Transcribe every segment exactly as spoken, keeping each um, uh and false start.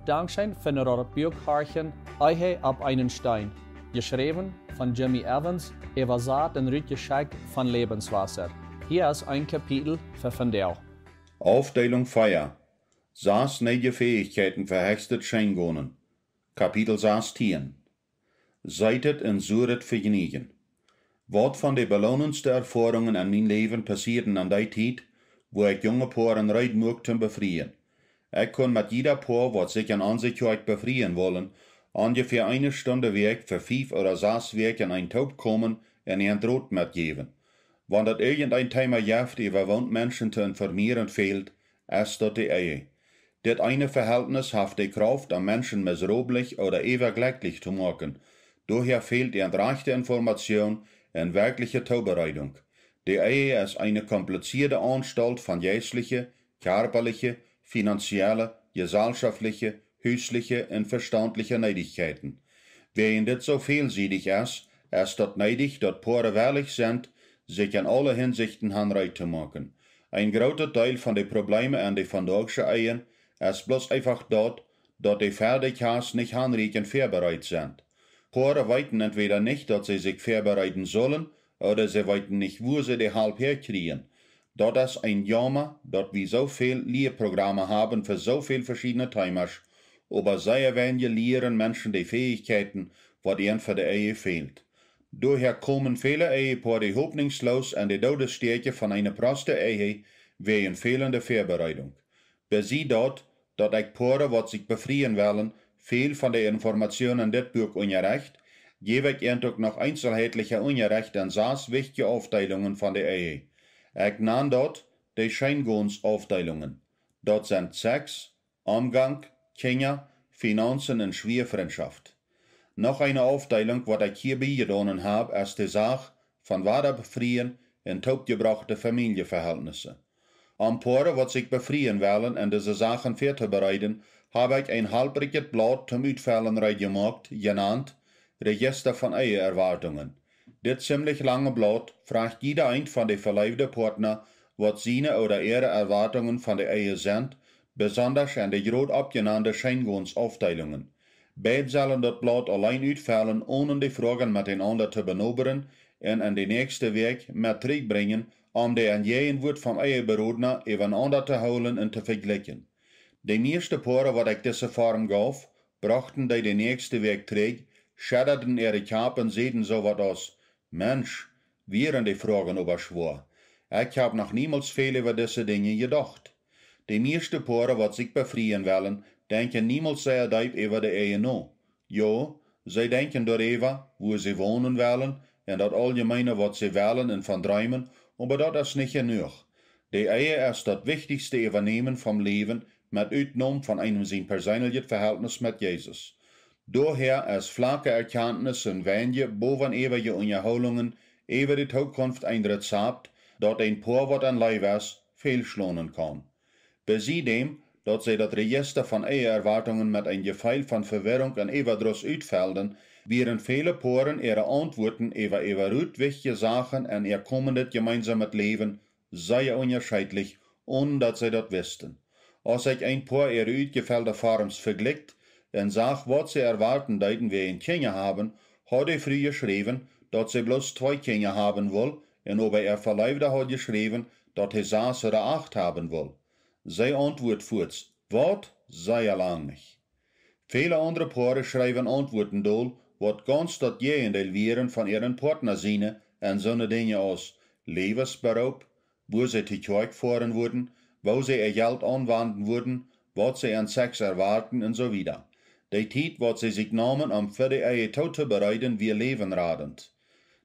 Dankscheen fa daut Buak horchen, Ehe opp eenen Steen, jeschräwen von Jimmy Evans, äwasat un rutjeschekjt von Lebenswasser. Hia es een Kapitel fa vondoag. Aufdeelunk vea. Sas needje Fäichkjeiten fa hechstet Scheengonen. Kapitel sastieen. Seetet un suret Vejnieejen. Waut von de beloonendste Erfoarungen en mien Läwen passieeden en dee Tiet, wua ekj junge Poaren reed muak toom befrieen. Ekj kunn met jieda Poa, waut sikj en onse Kjoakj befrieen wullen, onjefäa eene Stund de Wäakj fa fief ooda sas Wäakj enn een toopkomen un an Rot metjäwen. Wan daut irjent een Teema jeft, äwa waut Menschen to informieren fält, es daut de Ehe. Dit eene Vehältnis haft de Krauft, om Menschen miserabel ooda äwaglecklich to moaken. Doahäa fält an rajchte Information un werkjliche Toobereidunk. De Ehe es eene komplizierte Aunstalt von jeistliche, kjarpaliche, finanzielle, jesellschaftliche, husliche un vestauntliche Needichkjeiten. Wäajen dit soo välsiedich es, es daut needich, daut Poaren wellich sent, sikj en aule Hinsichten han reed to moaken. Een grootet Deel von de Probleemen en de vondaagsche Ehen es bloos eefach daut, daut de Väadeels nich hanrieekjent väabereet sent. Poaren weeten entwäda nich, daut see sikj väabereeden sullen, ooda see weeten nich, wua see de Help häakjrieen. Daut es een Jauma, daut wie soo väl Lieprogrammen haben fa soo väl veschiedne Teemasch, oba sea weinje lieren Menschen de Fäichkjeiten, waut an fa de Ehe fält. Doahäa komen väle Ehepoaren hopninjsloos aun de Doodesstäakj von eene proste Ehe wäajen fälende Väabereedunk. Besie daut, daut ekj Poaren, waut sikj befrieen wellen, väl von de Information en dit Buak unjarecht, jäw ekj an uk noch eenzelheitliche Unjarecht en sas wichtje Aufdeelungen von de Ehe. Ekj nan daut de Scheengonsaufdeelungen. Daut sent Sex, Omgank, Kjinja, Finaunzen un Schwiafrintschoft. Noch eene Aufdeelunk, waut ekj hia biejedonen hab, es de Sach von wada befrieen un toopjebrochte Famieljevehaltnisse. Om Poaren, waut sikj befrieen wellen un dise Sachen väatobereeden, hab ekj een halprikjet Blaut toom Utfellen reed jemoakt, jenant Register von Eheerwartungen. Dit ziemlich lange Blaut frajcht jieda eent von de veleewde Poatna, waut siene ooda äare Erwartungen von de Ehe sent, besondasch en de groot oppjenande Scheengonsaufdeelungen. Beid sellen daut Blaut auleen utfellen, onen de Froagen met enaunda to benobren un en de näakjste Wäakj met trigjbrinjen, om de Enjäajenwuat vom Eheberodna äwaenaunda to hoolen un to vejlikjen. De mieeschte Poaren, waut ekj dise Form jeef, brochten dee de näakjste Wäakj trigj, scheddaden äare Kjap un säden soo waut aus: "Mensch, wieren de Froagen oba schwoa. Ekj hab noch niemols väl äwa dise Dinja jedocht." De mieeschte Poaren, waut sikj befrieen wellen, denkjen niemols sea deep äwa de Ehe no. Jo, see denkjen doaräwa, wua see wonen wellen, un daut auljemeene, waut see wellen un von dreemen, oba daut es nich jenuach. De Ehe es daut wichtichste Äwanämen vom Läwen, met Utnom von eenem sien perseenlichet Vehältnis met Jesus. Doahäa es flake Erkjantnis un weinje bowenäwaje Unjahoolungen äwa de Tookunft een Rezapt, daut een Poa, waut en Leew es, fälschlonen kaun. Besie däm, daut see daut Register von Eheerwartungen met een Jefeel von Vewirrunk un Äwadruss utfelden, wieren väle Poaren äare Auntwuaten äwa äwa rut wichtje Sachen en äa komendet jemeensamet Läwen sea unjascheedlich, onen daut see daut wisten. Aus ekj een Poa äare utjefelde Forms vejlikjt un sach, waut see erwarten deeden wäajen Kjinja haben, haud de Fru jeschräwen, daut see bloos twee Kjinja haben wull, un äwa äa Veleewda haud jeschräwen, daut hee sas ooda acht haben wull. See auntwuat fuaz: "Waut? Sea lang nich." Väle aundre Poaren schreewen Auntwuaten dol, waut gaunz daut Jäajendeel wieren von äaren Poatna siene, en soone Dinja aus Läwesberoop, wua see to Kjoakj foaren wudden, woo see äa Jelt aunwanden wudden, waut see en Sex erwarten un soo wieda. De Tiet, waut see sikj neemen, om fa de Ehe tootobereeden, wia läwenradent.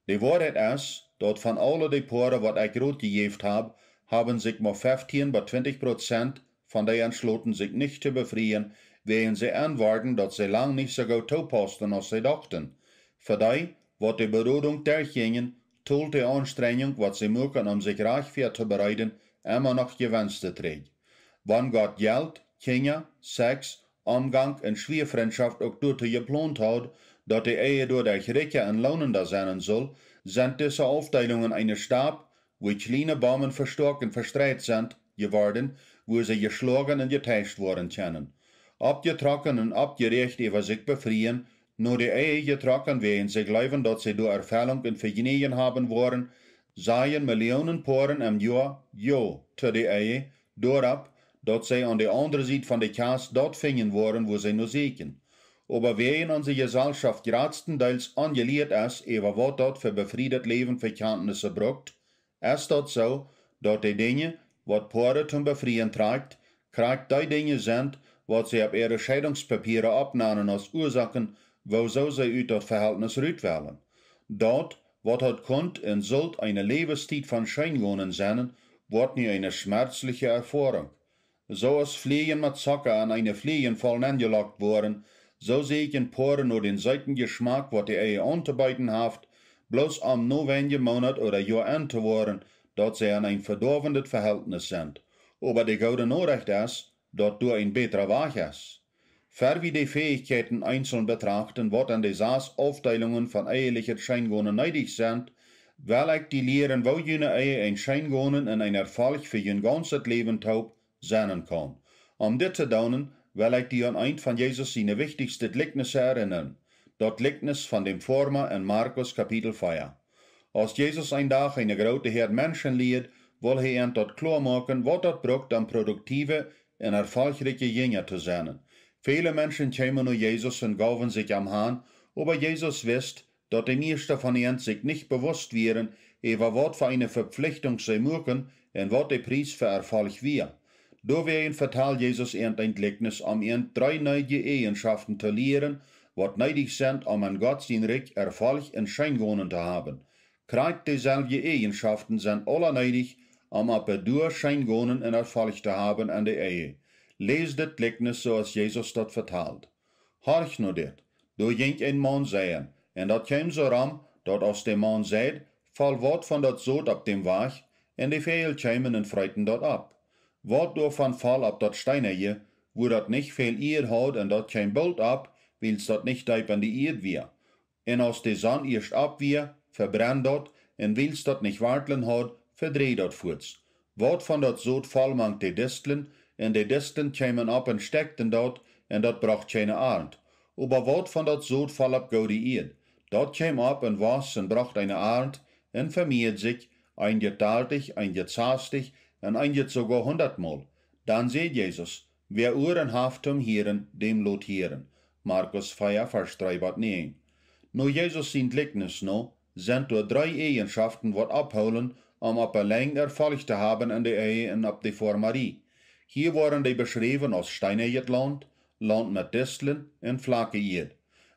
De Woarheit es, daut von aule de Poaren, waut ekj Rot jejäft hab, haben sikj mau feftieen bat twintich Prozent von dee entschloten, sikj nich to befrieen, wäajen see enworden, daut see lang nich soo goot toopausten aus see dochten. Fa dee, waut de Berodunk derchjinjen, tolt de Aunstrenjunk, waut see muaken, om sikj rajcht väatobereeden, emma noch Jewenste trigj. Wan Gott Jelt, Kjinja, Sex, Omgank un Schwiafrintschoft uk doatoo jeplont haud, daut de Ehe doaderch rikja un loonenda sennen sull, sent dise Aufdeelungen eene Stap, wua kjliene Bomben vestoaken un vestreit sent jeworden, wua see jeschloagen un jeteischt woaren kjennen. Oppjetrocken un oppjeräacht äwa sikj befrieen, no de Ehe jetrocken, wäajen see jleewen, daut see doa Erfellunk un Vejnäajen haben woaren, sajen Millionen Poaren em Joa jo to de Ehe, doaropp, daut see aun de aundre Sied von de Kjast daut finjen woaren, wua see no sieekjen. Oba wäajen onse Jeselschoft jratstendeels onjelieet es äwa waut daut fa befriedet Läwen fa Kjantnisse brukt, es daut soo, daut de Dinja, waut Poaren toom Befrieen trakjt, krakjt dee Dinja sent, waut see opp äare Scheidungspapieren oppnanen aus Uasoaken, wuasoo see ut daut Vehältnis rut wellen. Daut, waut haud kunt un sult eene Läwenstiet von Scheengonen sennen, woat nu eene schmerzliche Erfoarunk. Soo aus Flieen met Zocka en eene Fliegenfaul nenjelockt woaren, soo sieekjen Poaren no dän seeten Jeschmack, waut de Ehe auntobeeden haft, bloos om no weinje Moonat ooda Joa enn to woaren, daut see en een vedoawendet Vehältnis sent. Oba de goode Norecht es, daut doa een bätra Wajch es. Ver wie de Fäichkjeiten eenzeln betrachten, waut en de sas Aufdeelungen von ehelichet Scheengonen needich sent, well ekj die lieren, woo june Ehe een Scheengonen un een Erfolg fa jun gaunzet Läwen toop sennen kaun. Om dit to doonen, well ekj die aun eent von Jesus siene wichtichste Jlikjnisse erinnern, daut Jlikjnis von däm Foarma en Markus Kapitel vea. Aus Jesus een Dach eene groote Häad Menschen lieed, wull hee an daut kloa moaken, waut daut brukt, om produktive un erfolgrikje Jinja to sennen. Väle Menschen kjeemen no Jesus un gauwen sikj am han, oba Jesus wist, daut de mieeschte von an sikj nich bewust wieren, äwa waut fa eene Vepflichtunk see muaken un waut de Pries fa Erfolg wia. Doawäajen vetald Jesus an een Jlikjnis, om an dree needje Eajenschaften to lieren, waut needich sent, om en Gott sien Rikj Erfolg un Scheengonen to haben. Krakjt deeselwje Eajenschaften sent aula needich, om opp de Dua Scheengonen un Erfolg to haben en de Ehe. Läs dit Jlikjnis soo aus Jesus daut vetald. Horch no dit. Doa jinkj een Maun seien, un daut kjeem soo rom, daut aus de Maun seid, foll waut von daut Sot opp däm Wajch, un de Väajel kjeemen un freeten daut opp. Waut doavon foll opp daut Steeneje, wua daut nich väl Ieed haud, un daut kjeem boolt opp, wiels daut nich deep en de Ieed wia. Un aus de Sonn ieescht opp wia, vebrennd daut, un wiels daut nich Wartlen haud, vedreejd daut fuaz. Waut von daut Sot foll mank de Distlen, un de Distlen kjeemen opp un stekjten daut, un daut brocht kjeene Arnt. Oba waut von daut Sot foll opp goode Ieed, daut kjeem opp un wos un brocht eene Arnt, un vemieed sikj, eenjet dartich, eenjet sastich, un eenjet soogoa hundatmol. Dan säd Jesus: Wäa Uaren haft toom hieren, däm lot hieren. Markus vea, Varsch dree bat näajen. No Jesus sien Jlikjnis no, sent doa dree Eajenschaften, waut opphoolen, om opp de Lenj Erfolg to haben en de Ehe un opp de Foarmarie. Hia woaren dee beschräwen aus steenejet Launt, Launt met Distlen un flake Ieed.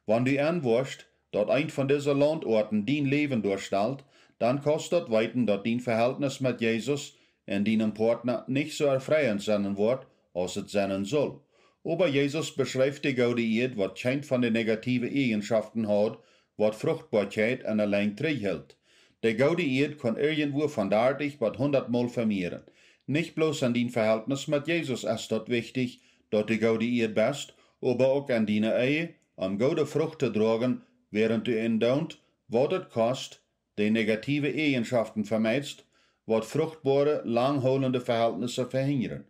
Wan du enwoascht, daut eent von dise Launtoaten dien Läwen doastalt, dan kaust daut weeten, daut dien Vehältnis met Jesus un dienem Poatna nich soo erfreeent sennen woat, aus et sennen sull. Oba Jesus beschrift de goode Ieed, waut kjeent von de negative Eajenschaften haud, waut Fruchtboakjeit en de Lenj trigjhilt. De goode Ieed kaun irjentwua von dartich bat hundatmol vemieren. Nich bloos en dien Vehältnis met Jesus es daut wichtich, daut du goode Ieed best, oba uk en diene Ehe, om goode Frucht to droagen, wäarent du en doonst, waut et kost, de negative Eajenschaften vemeidst, waut fruchtboare, langhoolende Vehältnisse vehinjren.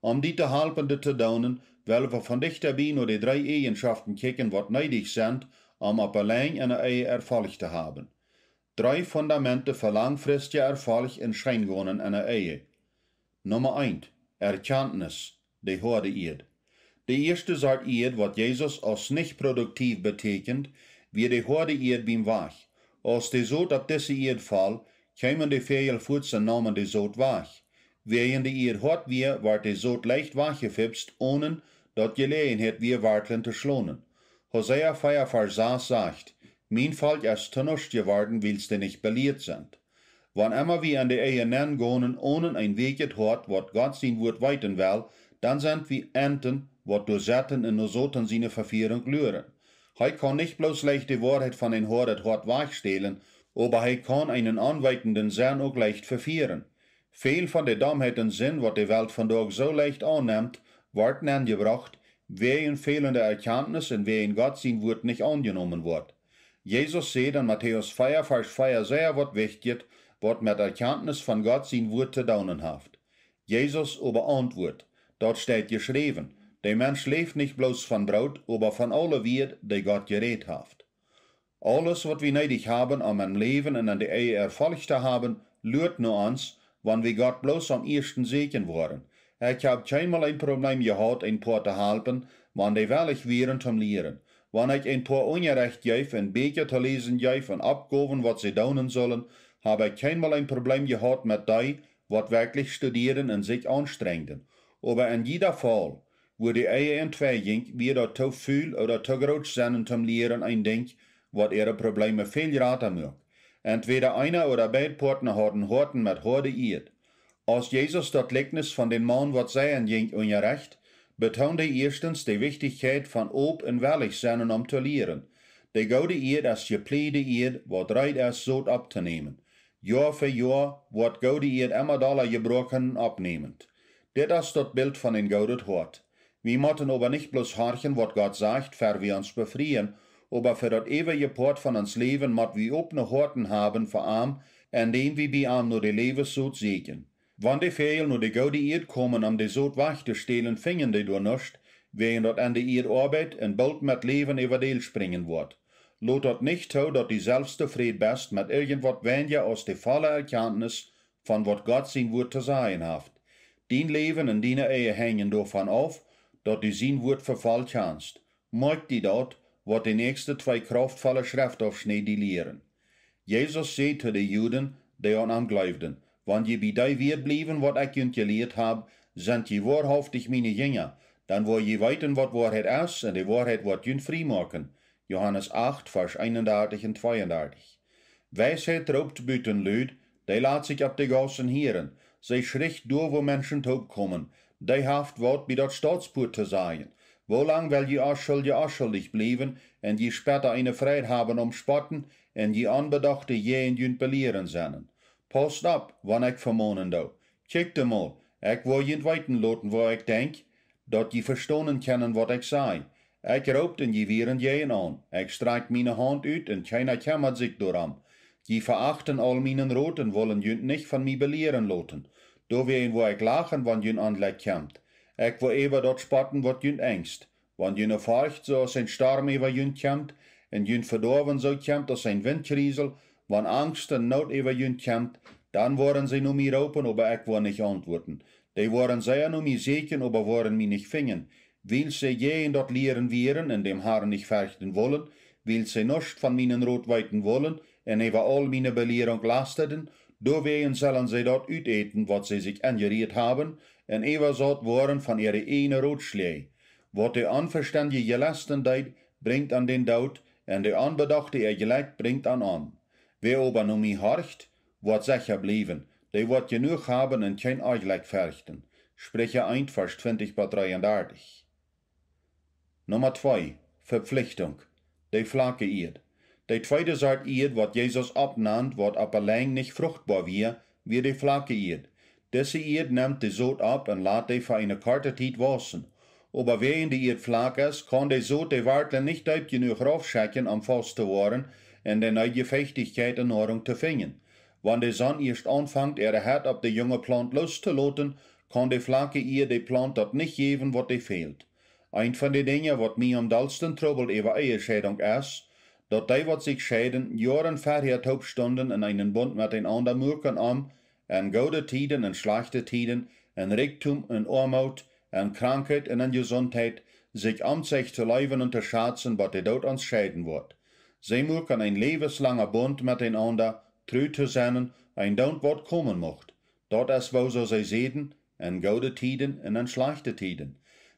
Om die to halpen dit to doonen, well wie von dichta bie no de dree Eajenschaften kjikjen, waut needich sent, om opp de Lenj en de Ehe Erfolg to haben. Dree Fundamente fa langfristja Erfolg un Scheengonen en de Ehe. Numma eent: Erkjantnis, de hoade Ieed. De ieeschte Sort Ieed, waut Jesus aus nich produktiv betäkjent, wia de hoade Ieed biem Wajch. Aus de Sot opp dise Ieed foll, kjeemen de Väajel fuaz un neemen de Sot wajch. Wäajen de Ieed hoat wia, wort de Sot leicht wajchjefipst, onen daut Jeläajenheit wia, Wartlen to schlonen. Hosea vea Varsch sas sajcht: Mien Volkj es to nuscht jeworden, wiels dee nich belieet sent. Wan emma wie en de Ehe nenn gonen onen een weekjet Hoat, waut Gott sien Wuat weeten well, dan sent wie Enten, waut doa setten un no Soton siene Vefierunk luren. Hee kaun nich bloos leicht de Woarheit von een hoadet Hoat wajchstälen, oba hee kaun eenen aunweetenden Senn uk leicht vefieren. Väl von de Domheit un Sind, waut de Welt vondoag soo leicht aunnemt, woat nenjebrocht, wäajen fälende Erkjantnis un wäajen Gott sien Wuat nich aunjenomen woat. Jesus säd en Matäus vea Varsch vea sea waut Wichtjet, waut met Erkjantnis von Gott sien Wuat to doonen haft. Jesus oba auntwuat: Daut steit jeschräwen: De Mensch läft nich bloos von Broot, oba von aule Wieed, dee Gott jerät haft. Aules, waut wie needich haben, om em Läwen un en de Ehe Erfolg to haben, luat no ons, wan wie Gott bloos aum ieeschten säkjen woaren. Ekj hab kjeenmol een Probleem jehaut, een Poa to halpen, wan dee wellich wieren toom lieren. Wan ekj een Poa Unjarecht jeef un Bieekja to läsen jeef un Oppgowen, waut see doonen sullen, hab ekj kjeenmol een Probleem jehaut met dee, waut werkjlich studieren un sikj aunstrengden. Oba en jieda Faul, wua de Ehe entwei jinkj, wia daut too ful ooda too groot sennen toom lieren een Dinkj, waut äare Probleeme väl jrata muak. Entwäda eena ooda beid Poatna hauden Hoaten met hoade Ieed. Aus Jesus daut Likjnis von dän Maun, waut seien jinkj, unjarecht, betoond hee ieeschtens de Wichtichkjeit von op un wellich sennen om to lieren. De goode Ieed es jepliejde Ieed, waut reed es, Sot opptonämen. Joa fa Joa woat goode Ieed emma dolla jebroaken un oppnämend. Dit es daut Bilt von een goodet Hoat. Wie motten oba nich bloos horchen, waut Gott sajcht, ver wie ons befrieen, oba fa daut eewje Poat von ons Läwen mott wie opne Hoaten haben fa am, endäm wie bie am no de Läwenssot säkjen. Wan de Väajel no de goode Ieed komen, om de Sot wajch to stälen, finjen dee doa nuscht, wäajen daut en de Ieed oabeit un boolt met Läwen äwa däl springen woat. Lot daut nich too, daut du selfst tofräd best met irjent waut weinja aus de volle Erkjantnis von waut Gott sien Wuat to sajen haft. Dien Läwen un diene Ehe henjen doavon auf, daut du sien Wuat fa voll kjanst. Moakj die daut, waut de näakjste twee krauftvolle Schreftauffschnäd die lieren. Jesus säd to de Juden, dee aun am jleewden: Wan jie bie dee Wieed bliewen, waut ekj junt jelieet hab, sent jie woarhauftich miene Jinja, dan woa jie weeten, waut Woarheit es, un de Woarheit woat junt frie moaken. Johanes acht, Varsch eenundartich un tweeundartich. Weisheit roopt buten lud, dee lat sikj opp de Gaussen hieren, see schricht doa, wua Menschen toopkomen, dee haft waut bie daut Stautspuat to sajen. Woo lang well jie Onschuldje onschuldich bliewen, un jie Spetta eene Freid haben aum Spotten, un jie Onbedochte jäajen junt belieren sennen? Paust opp, wan ekj vemonen doo. Kjikjt emol, ekj woa junt weeten loten, waut ekj denkj, daut jie vestonen kjennen, waut ekj saj. Ekj roop un jie wieren jäajen aun. Ekj strakjt miene Haunt ut un kjeena kjemmat sikj doarom. Jie veachten aul mienen Rot un wullen junt nich von mie belieren loten. Doawäajen woa ekj lachen, wan junt Onjlekj kjemt. Ekj woa äwa daut spotten, waut junt enjst. Wan june Forcht soo aus een Storm äwa junt kjemt, un jun Vedoawen soo kjemt aus een Wintjriesel, wan Angst un Noot äwa junt kjemt, dan woaren see no mie roopen, oba ekj woa nich auntwuaten. Dee woaren sea no mie säkjen, oba woaren mie nich finjen. Wiels see jäajen daut Lieren wieren un däm Harn nich ferchten wullen, wiels see nuscht von mienen Rot weeten wullen un äwa aul miene Belierunk lasteden, doawäajen sellen see daut utäten, waut see sikj enjerieet haben, un äwasaut woaren von äare ieejne Rotschläaj. Waut de Onvestendje jelesten deed, brinjt an dän Doot, un de Onbedochte äa Jlekj brinjt an om. Wäa oba no mie horcht, woat secha bliewen, dee woat jenuach haben un kjeen Onjlekj ferchten. Spricha eent, Varsch twintich bat dreeundartich. Numma twee, Vepflichtunk. De flake Ieed. De tweede Sort Ieed, waut Jesus oppnand, waut opp de Lenj nich fruchtboa wia, wia de flake Ieed. Dise Ieed nemt de Sot opp un lat dee fa eene korte Tiet wausen. Oba wäajen de Ieed flak es, kaun de Sot de Wartlen nich deep jenuach raufschekjen, om faust to woaren un de needje Fechtichkjeit un Noarunk to finjen. Wan de Sonn ieescht aunfangt, äare Hett opp de junge Plaunt loos to loten, kaun de flake Ieed de Plaunt daut nich jäwen, waut dee fält. Eent von de Dinja, waut mie aum dollsten trubbelt äwa Ehescheidunk, es, daut dee, waut sikj scheiden, Joaren verhäa toop stunden un eenen Bunt met eenaunda muaken, om en goode Tieden un schlajchte Tieden, en Rikjdom un Oamoot, en Krankheit un en Jesuntheit, sikj omzich to leewen un to schazen, bat de Doot ons scheiden woat. See muaken een läwenslanga Bunt met eenaunda, tru to sennen, endoont waut komen mucht. Daut es, woo soo see säden, en goode Tieden un en schlajchte Tieden.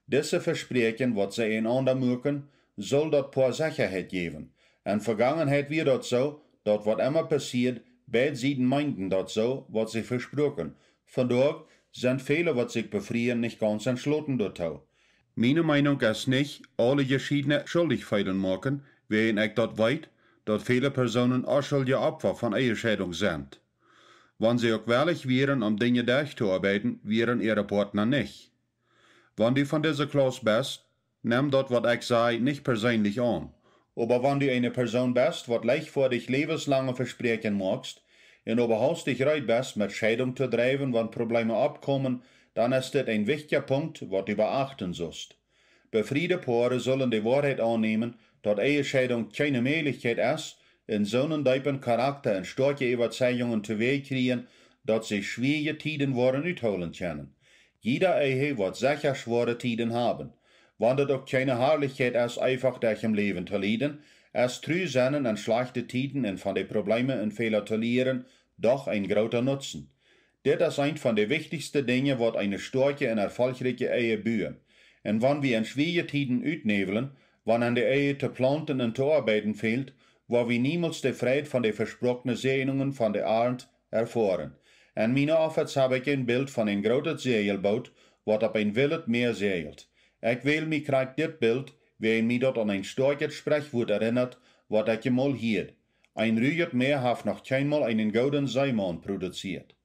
Dise Vespräakjen, waut see eenaunda muaken, sull daut Poa Sechaheit jäwen. En Vegangenheit wia daut soo, daut waut emma passieed, beid Sieden meenden daut soo, waut see vespruaken. Vondoag sent väle, waut sikj befrieen, nich gaunz entschloten doatoo. Miene Meenunk es nich, aule Jeschiedne schuldich feelen moaken, wäajen ekj daut weet, daut väle Persoonen onschuldje Opfa von Ehescheidunk sent. Wan see uk wellich wieren, om Dinja derchtoarbeiden, wieren äare Poatna nich. Wan du von dise Klauss best, nemm daut, waut ekj saj, nich perseenlich aun. Oba wan du eene Persoon best, waut leichtfoadich läwenslange Vespräakjen moakst, un oba haustich reed best, met Scheidunk to dreiwen, wan Probleeme oppkomen, dan es dit een wichtja Punkt, waut du beachten sust. Befriede Poaren sullen de Woarheit aunnämen, daut Ehescheidunk kjeene Mäajlichkjeit es, un soonen deepen Charakta un stoakje Äwazeijungen to wäakjkjrieen, daut see schwierje Tieden woaren uthoolen kjennen. Jieda Ehe woat secha schwoare Tieden haben. Wan daut uk kjeene Harlichkjeit es, eefach derch em Läwen to lieden, es tru sennen un schlajchte Tieden un von de Probleemen un Fäla to lieren doch een groota Nutzen. Dit es eent von de wichtichste Dinja, waut eene stoakje un erfolchrikje Ehe buen. Un wan wie en schwierje Tieden utnäwlen, wan en de Ehe to plaunten un to oabeiden fält, woa wie niemols de Freid von de vesproakne Säajnungen von de Arnt erfoaren. En miene Office hab ekj een Bilt von een grootet Säajelboot, waut opp een willet Mäa säajelt. Ekj wäl mie krakjt dit Bilt, wiels mie daut aun een stoakjet Sprechwuat erinnat, waut ekj emol hieed: Een ruajet Mäa haft noch kjeenmol eenen gooden Seemaun produzieet.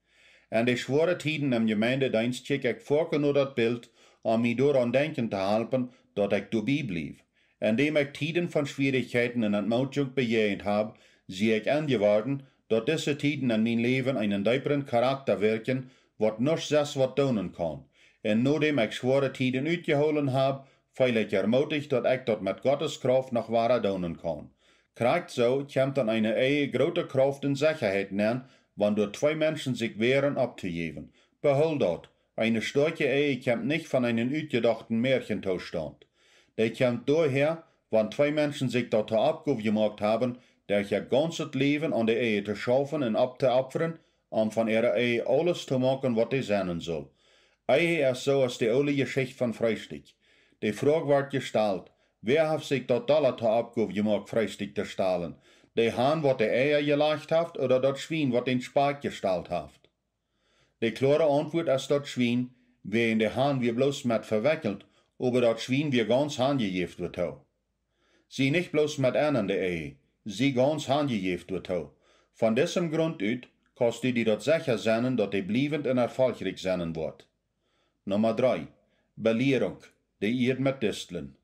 En de schwoare Tieden em Jemeindedeenst kjikj ekj foaken no daut Bilt, om mie doaraun denkjen to halpen, daut ekj doabie bliew. Endäm ekj Tieden von Schwierichkjeiten un Entmootjunk bejäajent hab, sie ekj enjeworden, daut dise Tieden en mien Läwen eenen deepren Charakta wirkjen, waut nuscht sest waut doonen kaun. Un nodäm ekj schwoare Tieden utjehoolen hab, feel ekj ermuticht, daut ekj daut met Gottes Krauft noch wada doonen kaun. Krakjt soo kjemt en eene Ehe groote Krauft un Sechaheit nenn, wan doa twee Menschen sikj woagen opptojäwen. Behool daut: Eene stoakje Ehe kjemt nich von eenen utjedochten Märchentoostaund. Dee kjemt doahäa, wan twee Menschen sikj daut to Oppgow jemoakt haben, derch äa gaunzet Läwen aun de Ehe to schaufen un opptoopfren, om von äare Ehe aules to moaken, waut dee sennen sull. Ehe es soo aus de oole Jeschicht von Freestikj. De Froag woat jestalt: Wäa haft sikj daut dolla to Oppgow jemoakt, Freestikj to stalen? De Han, waut de Eia jelajcht haft, ooda daut Schwien, waut dän Spakj jestalt haft? De kloare Auntwuat es daut Schwien, wiels de Han wia bloos met vewekjelt, oba daut Schwien wia gaunz hanjejäft doatoo. Sie nich bloos met enn en de Ehe, sie gaunz hanjejäft doatoo. Von disem Grunt ut kaust du die daut secha sennen, daut dee bliewent un erfolchrikj sennen woat. Numma dree: Belierunk: De Ieed met Distlen.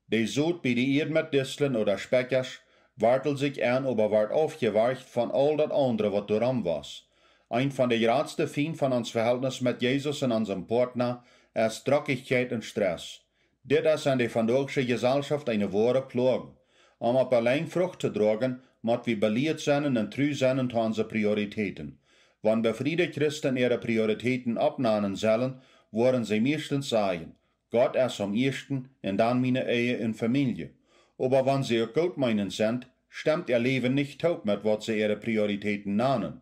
De Sot bie de Ieed met Distlen ooda Spekjasch wartelt sikj enn, oba woat aufjewarcht von aul daut aundre, waut doarom wos. Eent von de jratste Fiend von ons Vehältnis met Jesus un onsem Poatna es Drockichkjeit un Stress. Dit es en de vondoagsche Jeselschoft eene woare Ploag. Om opp de Lenj Frucht to droagen, mott wie belieet sennen un tru sennen to onse Prioritäten. Wan befriede Christen äare Prioritäten oppnanen sellen, woaren see mieeschtens sajen: Gott es aum ieeschten un dan miene Ehe un Famielje. Oba wan see uk gootmeenent sent, stemt äa Läwen nich toop met waut see äare Prioritäten nanen.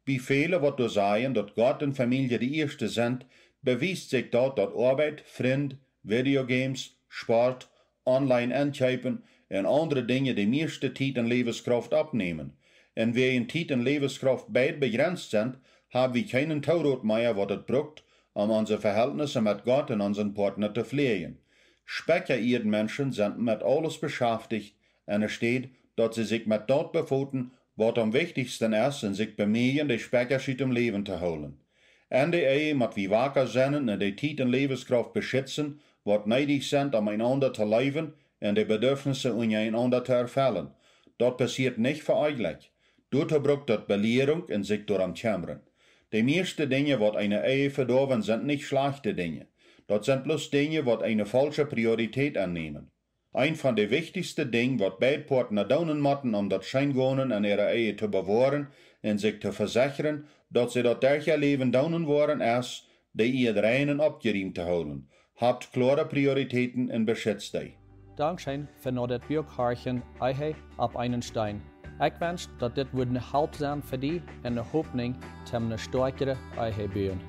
Bie väle, waut doa sajen, daut Gott un Famielje de ieeschte sent, bewiest sikj daut, daut Oabeit, Frind, Videogames, Sport, online enkjeepen un aundre Dinja de mieeschte Tiet un Läwenskrauft oppnämen. Un wiels Tiet un Läwenskrauft beid bejrenst sent, hab wie kjeenen Toorot mea, waut et brukt, om onse Vehältnisse met Gott un onsen Poatna to fläajen. Spekja-Ieedmenschen sent met aules beschafticht, enne Städ daut see sikj met daut befoten, waut aum wichtichsten es, un sikj bemieejen, de Spekjasch utem Läwen to hoolen. En de Ehe mott wie waka sennen un de Tiet un Läwenskrauft beschitzen, waut needich sent, om eenaunda to leewen un de Bedarfnisse unjarenaunda to erfellen. Daut passieet nich fa eejlikj. Doatoo brukt daut Belierunk un sikj doarom kjemren. De mieeschte Dinja, waut eene Ehe vedoawen, sent nich schlajchte Dinja. Daut sent bloos Dinja, waut eene faulsche Priorität ennämen. Eent von de wichtichste Dinja, waut beid Poatna doonen motten, om daut Scheengonen en äare Ehe to bewoaren un sikj to vesechren, daut see daut derch äa Läwen doonen woaren, es, de Ieed rein un oppjerieemt to hoolen. Habt kloare Prioritäten un beschitzt dee. Dankscheen fa no dit Buak horchen, Ehe opp eenen Steen. Ekj wensch, daut dit wudd ne Help sennen fa die un ne Hopninj toom ne stoakjre Ehe buen.